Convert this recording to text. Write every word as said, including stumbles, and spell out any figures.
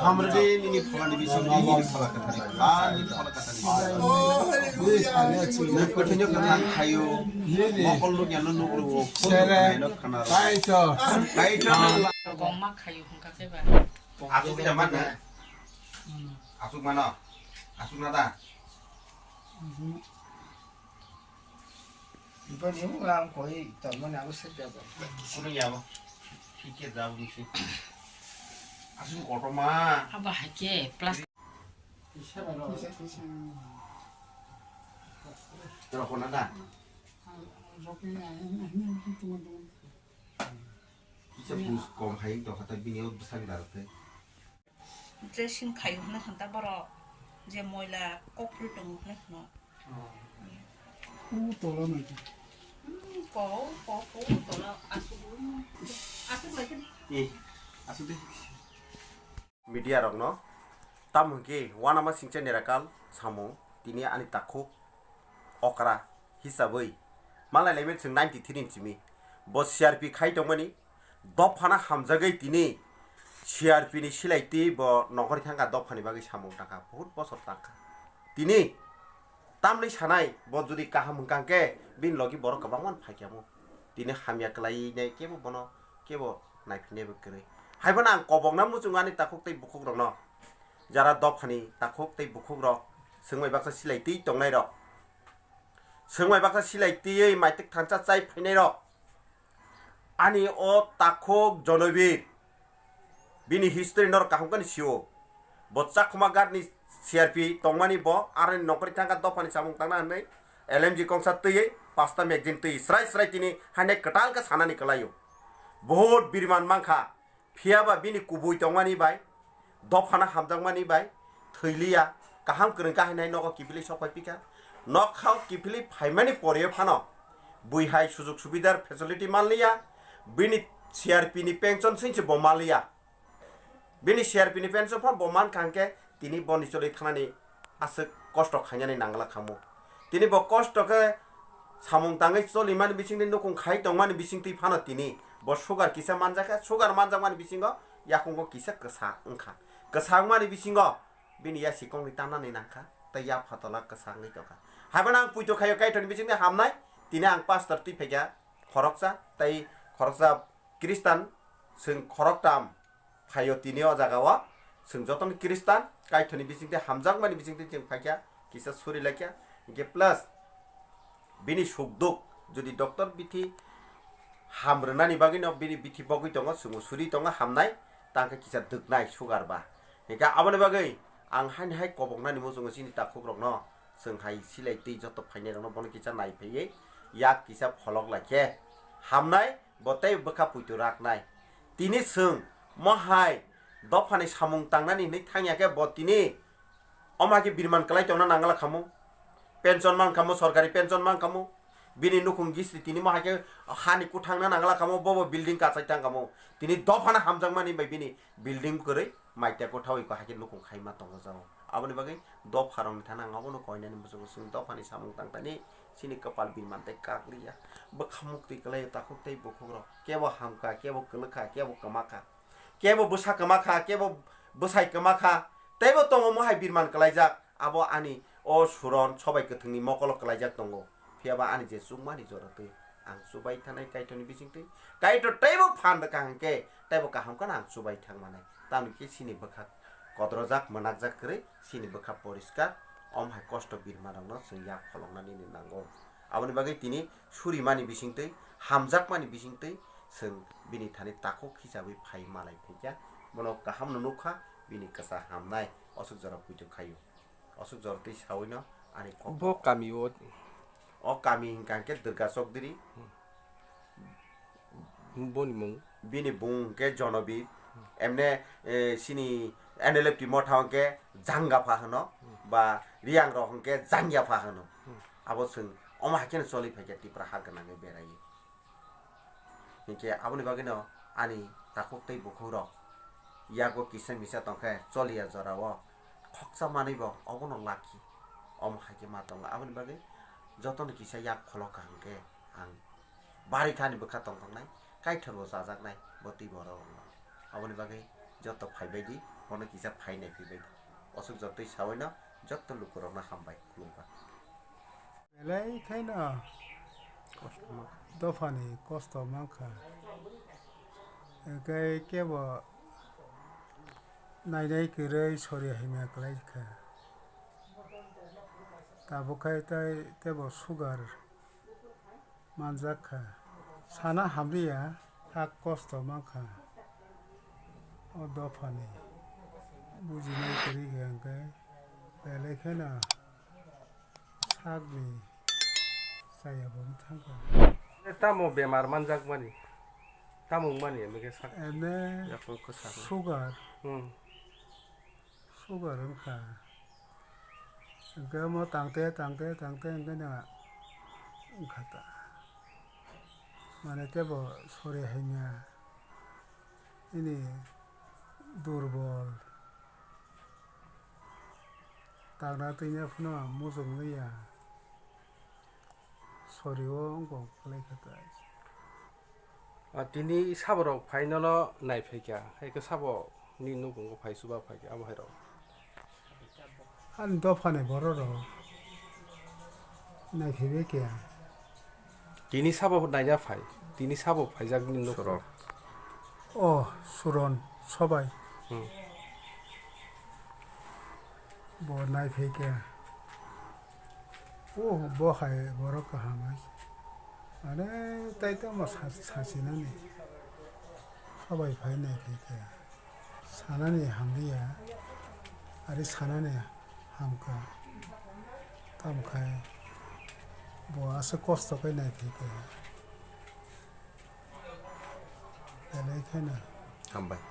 Hamrde nini pholani bising nini phola kathar. Ah, nini phola kathar. Nini kwthwino kwthang khayo. Mokol nuk yano nuk rwo. Sere. Kaino khana. Kaito. Kaito. Kongma khayo hwnkha se ba. Asuk ida mana? Asuk mano? Asuk na da? Boni wngkha ang koi tongmani abo se bebak. Kuno yabo. Kike da bisi. Asuk kotorma. Abo haike plastic. Tero kona da? Kisa bus kom hai to kata bini o bwsak da rwkhe. Dressing khayo hwnwi hwn ta borok, je moila kok rw tongo hwnwi hwno. O tola nai. Hmm, ko, ko, ko, tola asuk, asuk lai khe. Eh, asuk de. Media rokno tamo hwnkhe uanama singcha nerakal samung tini ani takhuk okra hisabwi malai laimani chwng ninety three ni simi bo C R P khai tongmani dophano hamjagwi tini C R P ni silai twi bo nongkhorwi thangkha dophani bagwi samung tangkha, buhut bosor tangkha. Tini tamni sanai bo jodi kaham hwnkha hwnkhe bini logi borok kwbangma phaikha mu. Tini hamya kwlai nai kebo bono kebo naiphinai bo kwrwi. Haiphano ang kobokna muchungo ani takhuk tei bukhukrokno. Jara dophani takhuk tei bukhukrok, swngbai baksa silai twi tongnairok, swngbai baksa silai twiwi maitik thansa chai phainairok, ani o takhuk Jonobir, bini history norok kaham khe sio. Bo Chakhuma Ghat ni C R P tongmani bo, aroni nongkhorwi thangkha dophani samung tangna hwnwi L M G kongsa twiwi, pasta magazine twiwi, srai srai tini haino kwtal khe sanani kwlaio. Buhut biriman mankha, phiyaba bini kubui tongmani bai, dophano hamjakmani bai, thwiliya, kaham kwrwng khe haino nogo kiphilwi sok phai phikha. Nogo kiphilwi phaimani poreo phano, bui hai sujug subidar facility manliya, bini C R P ni pension singse bo manliya. Bini C R P ni pension phan bo man kha hwnkhe tini boni choli thanani aswk kosto khainani nangla khamu. Tini bo kosto khe samung tangwi cholimani bisingtwi nukung khai tongmani bisingtwi phano tini bo sugar kisa manjakha, sugar manjakmani bisingo yakungo kisa kwsa wngkha. Kwsa wngmani bisingo bini yasikongni tanani nangkha tei yapha tola kwsa wngwi tongkha. Haiphano ang puito khaio Kaitorni bisingtwi hamnai, tini ang pastor twi phaikha khoroksa tei khoroksa Khristan chwng khoroktam phaio tini o jaga o. Chwng jotono Khristan, Kaitorni bisingtwi hamjakmani bisingtwi chwng phaikha, kisa suri laikha. Hinkhe plus bini sukduk, jodi doctor bithi ham rwnani bagwino bini bithi bogwi tongo, chwngno suri tongo hamnai, tangkhe kisa dwknai sugar ba. Hinkhe aboni bagwi ang haini hai koboknani muchungo chini takhukrokno, chwng hai silai twi joto phainairokno bono kisa naiphaiwi yak kisa pholok laikhe hamnai. Bo tei bwkha puitu raknai. Tini chwng mo hai dophani samung tangnani hwnwi thangya khe bo tini omo hai khe biriman kwlai tongna nangla khamu. Pension man khamu, sorkari pension man khamu. Bini nukhung gisri tini mo hai khe hani kuthangna nangla khamu, bobo building kachai tang khamu. Tini dophano hamjakmani bai bini building kwrwi maitya kwthawi ko hai khe nukhung khaima tongo jao. Aboni bagwi dopharokni thani ang abono koinani muchungo chwng dophani samung tangtani chini kwpal bini mantwi kakliya. Bwkha muktwi kwlaio takhuk tei bukhukrok. Kebo hamkha, kebo kwlwkha, kebo kwmakha. Kebo bwsa kwmakha, kebo bwsai kwmakha. Teibo tongo mohai birman kwlaijak. Abo ani o suron sobai kwthwngni mokolo kwlaijak tongo. Phiyaba ani je chukmani jora twi ang chubai thanai Kaitorni bisingtwi. Kaitor teibo phan rwkha hwnkhe teibo kaham kheno ang chubai thangmanai. Tamni khe chini bwkha kodrojak, mwnakjak kwrwi, chini bwkha poriskar, omo hai kosto birmanrokno chwng yak pholokna nini nango. Aboni bagwi tini surimani bisingtwi, hamjakmani bisingtwi chwng bini thani takhuk hisabwi phai malai phaikha. Bono kahamno nukha, bini kwsa hamnai, aswk jora puitu khaio. Aswk jora twi sawino ani kok. Bo kami o. O kami hwnkha hwnkhe Durga Chowdhury. Boni mung? Bini bung hwnkhe Jonobir. Emne, eh, sini N L F T motha hwnkhe Jangapha hwno, ba Riyangrok hwnkhe Jangyapha hwno. Abo chwng omo hai kheno choli phaikha Tipra ha gwnangwi beraiwi. Hinkhe aboni bagwino ani takhuk tei bukhukrok yago kisa misa tongkhe choliya jorao khoksa manwibo obono lakhi. Omo hai khe ma tongo. Aboni bagwi jotono kisa yak pholok kaham khe ang bari thani bwkha tongthoknai, Kaitorbo chajaknai bo twi borok rokno. Aboni bagwi joto phaibaidi. Bono kisa phainai phaibai. Aswk jotoi sawi no jotto lukurokno hambai khulumkha. Belai khaino dophani kosto mankha. Hwnkhe kebo nainai kwrwi sori hamya kwlaikha. Tabukhe tei tebo sugar manjak kha. Sana hamliya, sak kosto mankha o dophani. Bujinai kwrwi kha hwnkhe belai kheno sakni chaya bo wng thangkha. Tamo bemar manjakmani? Tamo wngmani amo khe sak? Ene Yakung kwcharo. Sugar. Hmm. Sugar wngkha. Hwnkhe omo tangte, tangte, tangte hwnkhe no wngkha ta. Mane tebo sori hamya, ini durbol, tangna twina phano muchung liya. Sori o wng kok kwlai kha tai. Ah, tini sabo rok phai nono nai phai kha, hai khe sabo ni nukhungo phai chuba phai kha, abo hai rok. Ani dopha ni borok rok nai phai bai kha. Tini sabo naina phai, tini sabo phaijak ni nukhung. Suron. Oh, Suron, Sobai. Hmm. Bo nai phai kha. Oh, bo hai borok kaham hai. Mane tai tamo sa-, sasinani. Sobai phai nai phai kha. Sanani hamliya. Ari sanani hamkha. Tamkhai bo aswk kosto khe nai phai kha. Belai kheno. Hambai.